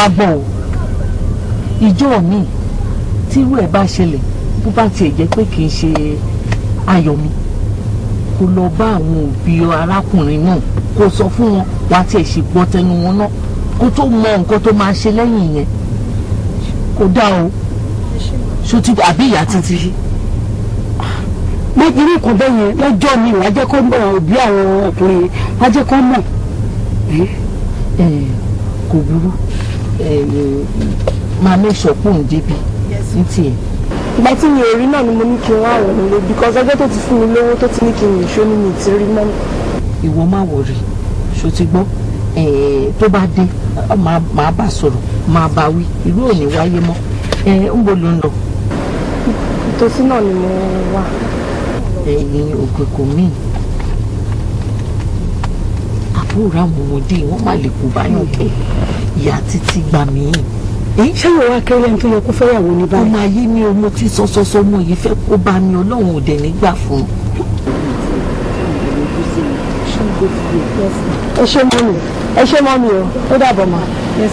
Gbọ́ o, ìjọ mi tírú ẹ̀ bá ṣẹlẹ̀, bó bá tiẹ̀ jẹ́ pé kì í ṣe ayọ̀ mi, kó lọ bá àwọn òbí arákùnrin náà, kó sọ fún wọn, wàá tiẹ̀ ṣe gbọ́ tẹnu wọn náà kó tó mọ nǹkan tó máa ṣe lẹ́yìn yẹn. Kó dá o, ṣó ti àbí ìyá títí. Pé irú nǹkan bẹ́ẹ̀ yẹn, lọ́jọ́ mi, wàá jẹ́ kó mọ̀, òbí àwọn ọkùnrin yẹn wàá jẹ́ kó mọ̀. Ẹ kò burú, ẹ máa make sure pé òun débi ní tiẹ̀. Ìgbà tí mi ò rí náà ni mo ní kí n wá àwọn nílé, because ọjọ́ tó ti fún mi lówó, tó ti ní kí n nìṣó ní mi ti rí mọ́. Ìwọ má worry, ṣó ti gbọ́? Tó bá dé, máa bá sọ̀rọ̀, máa bá wí, irú ò ní wáyé mọ́. Ń bo ló ń lọ? Ìtòsí náà ni mo wà. Ẹ̀yìn òkè kò mí àbúrò àwọn ọmọdé, wọ́n má lè kó báyọ̀ kẹ́. Ìyá títí gbà mí. Ṣé ìwọ wá kéré ẹni tó yẹ kó fẹ́yàwó ní báyìí? Ọmọ ayé mi ò, mo ti sọ sọ sọ, ọmọ yìí fẹ́ kó bá mi, Ọlọ́run ò dẹ̀ nígbà fún un. Ẹ ṣé mummy, ẹ ṣé mummy o, ó dàbọ̀ mà. Yes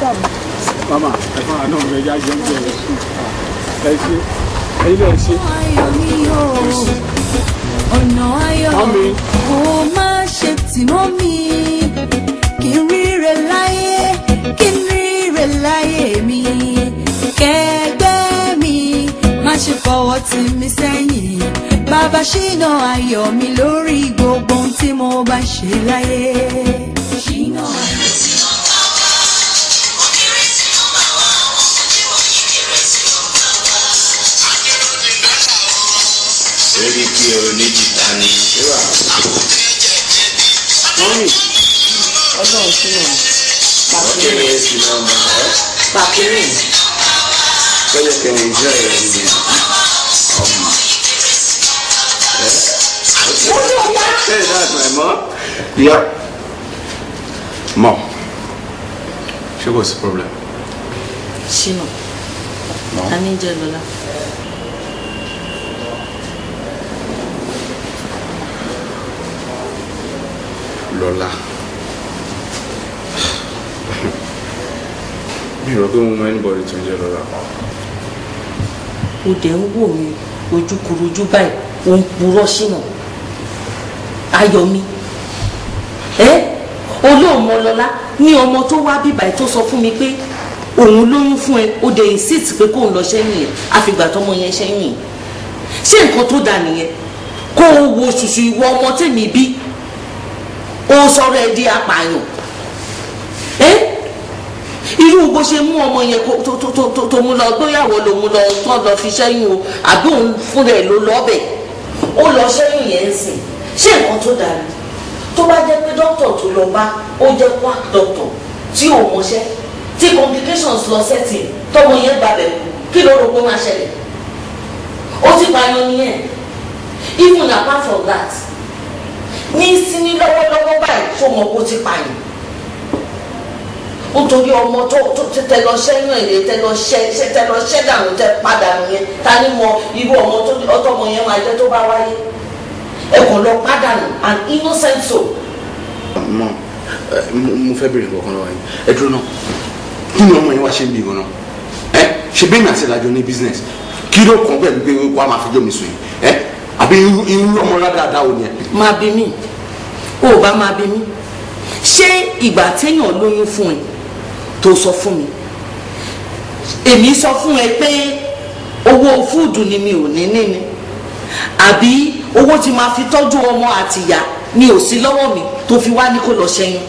ma. Mama, ẹ fún àná mi, ẹja jẹun jẹ. Ẹ ṣe, ẹyin náà ṣe. Ayọ̀ mi o, ọ̀nà ayọ̀ Mummy. Kó má ṣe tì mọ́ mi, kí n ríre láyé, kí n ríre láyé mi, kẹgbẹ́ mi má ṣe fọwọ́ tì mí sẹ́yìn. Bàbá, ṣínà ayọ̀ mi lórí gbogbo ohun tí mo bá ṣe láyé. Ṣínà ayọ̀. Erékì oníjìtá ni. Mummy. Ọlọ́run sínú. Ọkẹ́rẹ́ sí nọ́mbà ẹ́. Pàkírì. Kọ́jọ́ kẹ́ enjoy ẹ̀ ní ọmọ. Hey, that's my mom. Yeah. Mom, ṣé kò sí problem? Ṣínà. Mom. Ta ní jẹ́ Lọ́lá? Lọ́lá. Mi ò rò pé mo mọ anybody tó ń jẹ́ Lọ́lá. O dẹ̀ ń wò mí ojúkorojú báyìí, ò ń purọ́. Ṣínà ayọ̀ mi, ẹ olóòmọ Lọ́lá ní ọmọ tó wá bíbá ẹ, tó sọ fún mi pé òun lóyún fún ẹ. O dẹ̀ insist pé kóun lọ ṣẹ́yìn ẹ̀, àfìgbà tọmọ yẹn ṣẹ́yìn ẹ̀. Ṣé nǹkan tó dáa nìyẹn? Kó o wo ṣùṣù, ìwọ ọmọ tèmi bí, o sọ̀rọ̀ ẹ di apààyàn. Ẹ irú bó ṣe mú ọmọ yẹn kó tó mú lọ gbóyàwó, ló mú lọ tó lọ fi ṣẹ́yìn o, àbí òun fúnra ẹ̀ ló lọ bẹ̀, ó lọ ṣẹ́yìn yẹn ń sìn? Ṣé nǹkan tó dáa ni? Tó bá jẹ́ pé dókítà tó lọ bá, ó jẹ́ quack doctor tí ò mọṣẹ́, tí complications lọ setting, tọmọ yẹn gbàbẹ̀ kú, kí ló rò pé máa ṣẹlẹ̀? Ó ti pààyàn nìyẹn. Even apart from that, ní síní lọ́wọ́lọ́wọ́ báyìí, tó mọ̀ kó ti pààyàn nítorí ọmọ tó tẹ lọ ṣẹ́yún ẹ̀, tẹ lọ ṣẹ́, tẹ lọ ṣẹ́ dànù, tẹ padà nìyẹn. Ta ni mọ irú ọmọ tó ọtọmọ yẹn máa jẹ́ tó bá wáyé? Ẹ kàn lọ pàdánù an innocent soul. Mom, mo fẹ́ bèrè nǹkan kan lọ́wọ́ yín. Ẹ dúró náà. Kí ni ọmọ yẹn wá ṣe ń bí gan-an? Ẹ ṣe bẹ́ẹ̀ ni àti ìlàjọ ní business. Kí ló kàn pẹ̀lú pé wàá máa fi jọ́ mi sùn yìí? Ẹ àbí irú ọmọ rádaràda wo ni ẹ? Máa bí mi, ó bá máa bí mi. Ṣé ìgbà téèyàn lóyún fún ẹ tó sọ fún mi, èmi sọ fún ẹ pé owó food ni mi ò ní ní ni, àbí owó tí máa fi tọ́jú ọmọ àtìyá mi ò sí lọ́wọ́ mi, tó fi wá ní kó lọ ṣẹ́yún?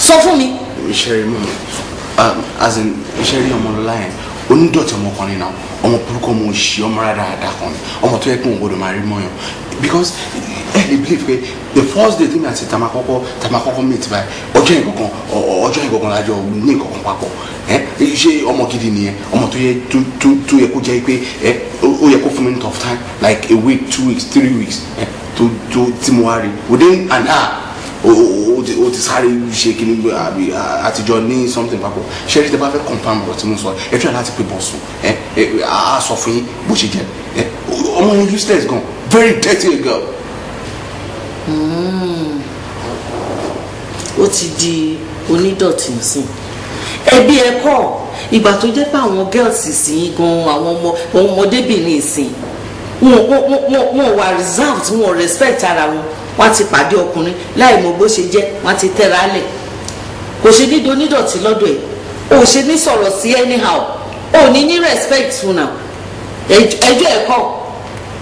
Sọ fún mi. Iṣẹ́ rí mọ́, as in, iṣẹ́ rí ọmọ Lọ́lá yẹn, onídọ̀tí ọmọkùnrin náà, ọmọ burúkú, ọmọ òṣì, ọmọ rádaràda kan ni, ọmọ tó yẹ kí òun gbọdọ̀ máa rí mọ́yàn, because ẹ lè believe pé the first day tí mi àti tamakọ́kọ́ meet báyìí, ọjọ́ yẹn kankan, ọjọ́ yẹn kankan lájọ ní nǹkan papọ̀. Ẹ ṣé ọmọ gidi nìyẹn? Ọmọ tó yẹ tó yẹ kó jẹ́ pé ẹ ó yẹ kó fún mi ní tough time, like a week, 2 weeks, 3 weeks, ẹ tó tí mo wá rí within an hour, o ti sáré ṣe kí ni, àbí àtijọ́ ní something papọ̀. Ṣé ẹ tẹ bá fẹ́ confirm ọ̀rọ̀ tí mo sọ, ẹ try láti pè Bọ̀sùn. Ẹ á sọ fún yín bó ṣe jẹ́. Ẹ ọmọ yẹn useless gan, very dirty girl. Ó ti di onídọ̀tí nsìn. Ẹbí ẹ kọ́, ìgbà tó jẹ́ pé àwọn girls sí gan, àwọn ọmọdébìnrin ìsìn wọn wà reserved, wọn respect ara wọn. Wọ́n ti pàdé ọkùnrin láì mọ bó ṣe jẹ́, wọ́n ti tẹ́ra lẹ̀. Kò ṣe ní donídọ̀tí lọ́dọ̀ ẹ̀, ò ṣe ní sọ̀rọ̀ sí anyhow, ò ní respect fún náà. Ẹjọ́ ẹ̀kọ́,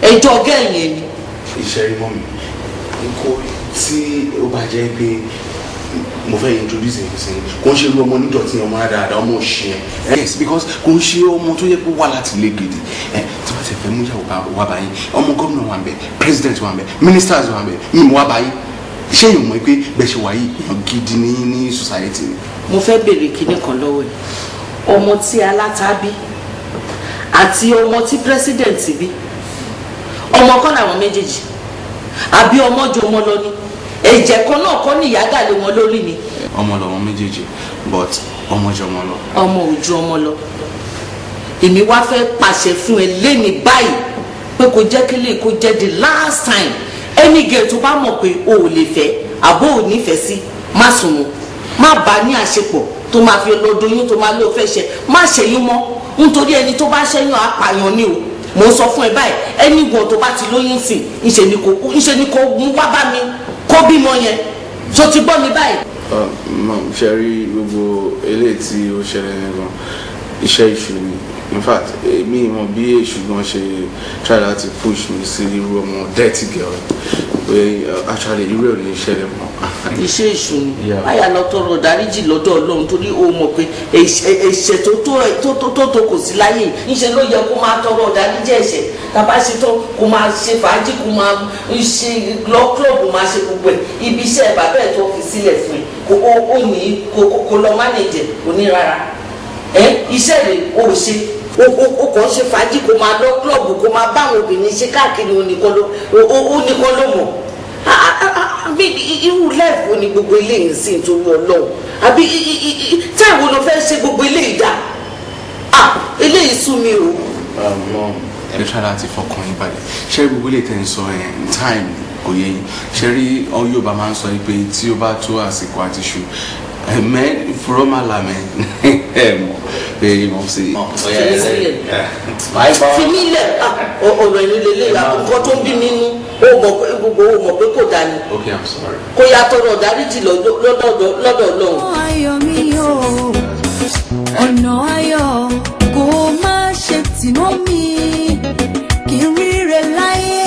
ẹjọ́ gẹ́ẹ̀ yẹn ni. Iṣẹ́ rí mọ́ mi kó tí ó bá jẹ́ pé mo fẹ́ introduce ẹ̀ sí, kò ń ṣe irú ọmọ onídọ̀tí, ọmọ dáadáa, ọmọ òṣì yẹn. Yes, because kò ń ṣe ọmọ tó yẹ kó wà láti ilé gidi. Ẹ tí wọ́n ti fẹ́ mú ìyàwó wá báyìí, ọmọ gómìnà wà ń bẹ, president wà ń bẹ, ministers wà ń bẹ, mi mú wá báyìí. Ṣé èèyàn mọ̀ pé bẹ́ẹ̀ ṣe wà yìí, èèyàn gidi ní society ni. Mo fẹ́ béèrè kinní kan lọ́wọ́ ẹ̀. Ọmọ tí aláta bí àti ọmọ tí president bí, ọmọ kọ́ làwọn méjèèjì, àbí ọmọ ju ọmọ lọ ni? Ẹ̀jẹ̀ kan náà kọ́ ní ìyá dà lé wọn lórí ni. Ọmọ lọ́wọ́ méjèèjì, but ọmọ ju ọmọ lọ. Ọmọ ò ju ọmọ lọ. Èmi wá fẹ́ pàṣẹ fún ẹ léni báyìí pé kò jẹ́ kí lè kó jẹ́ the last time. Any girl tó bá mọ̀ pé o ò lè fẹ́ àbó ò nífẹ̀ẹ́ sí, má sùn mọ́, má bá ní àṣepọ̀ tó máa fi lọ doyún, tó máa lé o fẹ́ ṣe, má ṣẹ́yún mọ́. Nítorí ẹni tó bá ṣẹ́yún apààyàn ni o. Mo sọ fún ẹ báyìí, ẹni gbọ̀n tó bá ti lóyún sí, ńṣe ni kò mú wá bá mi kó bímọ yẹn. Ṣó ti gbọ́ mi báyìí? Mom, ṣe rí gbogbo eléyìí tí ó ṣẹlẹ̀ yẹn gan, iṣẹ́ èṣù ni. In fact, èmi mọ̀ bí èṣù gan ṣe try láti push mi sí irú ọmọ dirty girl pé actually irú ẹ̀ ò ní ṣẹlẹ̀ mọ́. Iṣẹ́ èṣù ni. Báyà lọ tọrọ dáríjì lọ́dọ̀ Ọlọ́run, torí o mọ̀ pé ẹ̀ṣẹ̀ tó kò sí láyé, ńṣe ló yẹ kó máa tọrọ dáríjì ẹ̀ṣẹ̀. Tàbá ṣe tán, kó máa ṣe fàájì, kó máa ṣe lọ klọ́ọ̀bù, máa ṣe gbogbo ẹ̀. Ibi iṣẹ́ bàbá ẹ̀ tó fi sílẹ̀ fún ẹ, kó o ní kó lọ mánéjẹ̀, kò ní rárá. Iṣẹ́ rẹ̀ o ṣe, o kàn ṣe fàájì, kó máa lọ klọ́ọ̀bù, kó máa bá àwọn obìnrin ṣe káàkiri, ó nìkan ló mọ̀. Àbí irú lẹ́ẹ̀fù ni gbogbo eléyìí sì ń torí Ọlọ́run? Àbí táwọn ló fẹ́ ṣe gbogbo eléyìí dà? Eléyìí sú mi o. Ẹ ṣáà láti fọkàn yín balẹ̀. Ṣé gbogbo eléyìí tẹ́ ń sọ ẹ̀ time kò yé yín? Ṣé rí Yorùbá máa ń sọ pé tí ó bá tó àsìkò àti ṣu mẹ́ fúrọ́màlà mẹ́ ẹ mọ̀ pé mo ṣe. Fi mí lẹ̀, ọ̀rọ̀ ẹ̀rín lélẹ̀, nǹkan tó ń bí mi nú, ó mọ̀ pé gbogbo ó mọ̀ pé kò dání. Okay, I'm sorry. Kó yá tọrọ dáríjì lọ́dọ̀ Ọlọ́run. Ayọ̀ mi o, ọ̀nà ayọ̀ kò má ṣe tì mọ́ mi, kí n ríre láyé,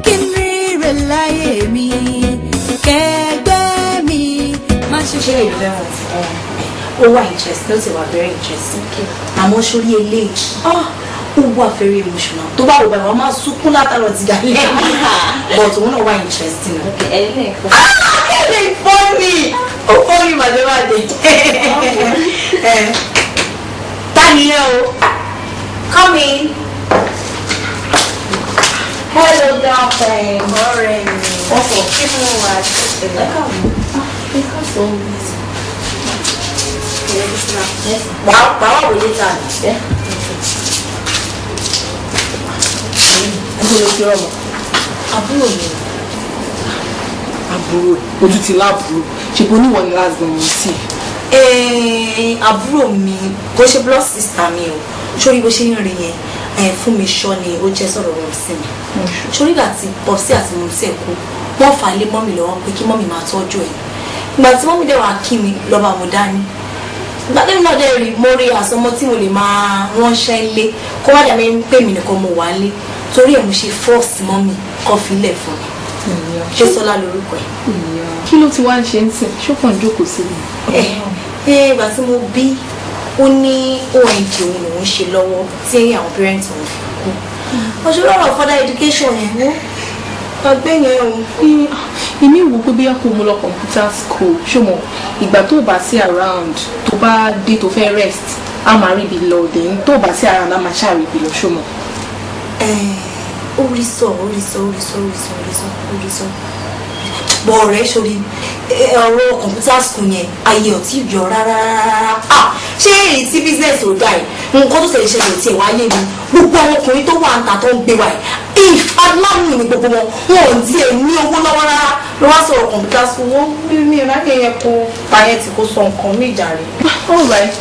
kí n ríre láyé mi, kẹgbẹ́ mi má ṣe. Ṣé ìfẹ́ wọn ó wà interesting, ó ti wà very interesting. Àmọ́ sórí eléyìí ó wà very emotional, tó bá wò báyìí wọ́n máa sunkún látàrọ̀ ti dalẹ̀, but òun náà wà interesting. Kéde fọ́ọ̀nì, ó fọ́ọ̀nì màdémàdé. Ta ni ẹ o? Come in. Hello girlfriend. Ọ̀rẹ́ mi. Ọkọ̀ kí mo wà ṣe wàá wà wò létà. Àbúrò ti rọmọ. Àbúrò mi. Àbúrò ojú ti láàbúrò, ṣùgbọ́n oníwọ̀n ni last born sí. Àbúrò mi kò ṣe blood sister mi o. Sórí bó ṣe ń rìn yẹn, fún mi ṣọ́ ni ó jẹ́ sọ̀rọ̀ wọn sí mi. Sórí ìgbà tí pọ̀sí àti mọ̀sí ẹ̀ kú, wọ́n fà á lé mọ́mì lọ́wọ́ pé kí mọ́mì máa tọ́jú ẹ̀. Ìgbà tí mọ́mì dẹ̀ wá kí mi lọ́ba mo dání. Ìgbà tí mi náà dẹ̀ rí, mo rí àsọmọ tí mo lè máa ránṣẹ́ lé, kó wá dàbí pé mi nìkan mo wà lé. Torí ẹ̀ mo ṣe fọ́ọ̀sì mọ́mì kọ́ filẹ̀ fún mi. Ṣé Sọlá lorúkọ ẹ̀? Kí ló ti wá ń ṣe ń sìn? Ṣó kàn ń jókòó sí mi? Ìgbà tí mo bí, ó ní ONG òun lòún ṣe lọ́wọ́ tí àwọn parents òun fi kú. Ọ̀ṣọ́ lọ́rọ̀ further education yẹn wó. Ọgbẹ́ yẹn o. Èmi wò pé bí kò mú lọ computer school, ṣó mọ̀ ìgbà tó bá sí around, tó bá dé tó fẹ́ rest, á máa rí ibi lọ, then tó bá sí around á máa ṣáà rí ibi lọ, ṣó mọ̀. Ó rí sọ, ó rí sọ, ó rí sọ, ó rí sọ, ó rí sọ, ó rí sọ. Bọ̀ ọ̀rẹ́ sórí ọ̀rọ̀ computer school yẹn, ayé ò tí yọ rárá. Ṣé èyí tí business ò dá yìí, nǹkan tó ṣẹlẹ̀ ṣẹlẹ̀ tí ẹ̀ wá yé mi. Gbogbo àwọn ọkùnrin tó wà ń ta tó ń gbé wa yìí, if aláwọ̀ ni gbogbo wọn, wọn ò tiẹ̀ ní owó lọ́wọ́ rárá. Ló wá sọ̀rọ̀ computer school, wọ́n mi ò ráyè yẹn kó fàyẹ̀ tí kò sọ nǹkan mí jàre. All right.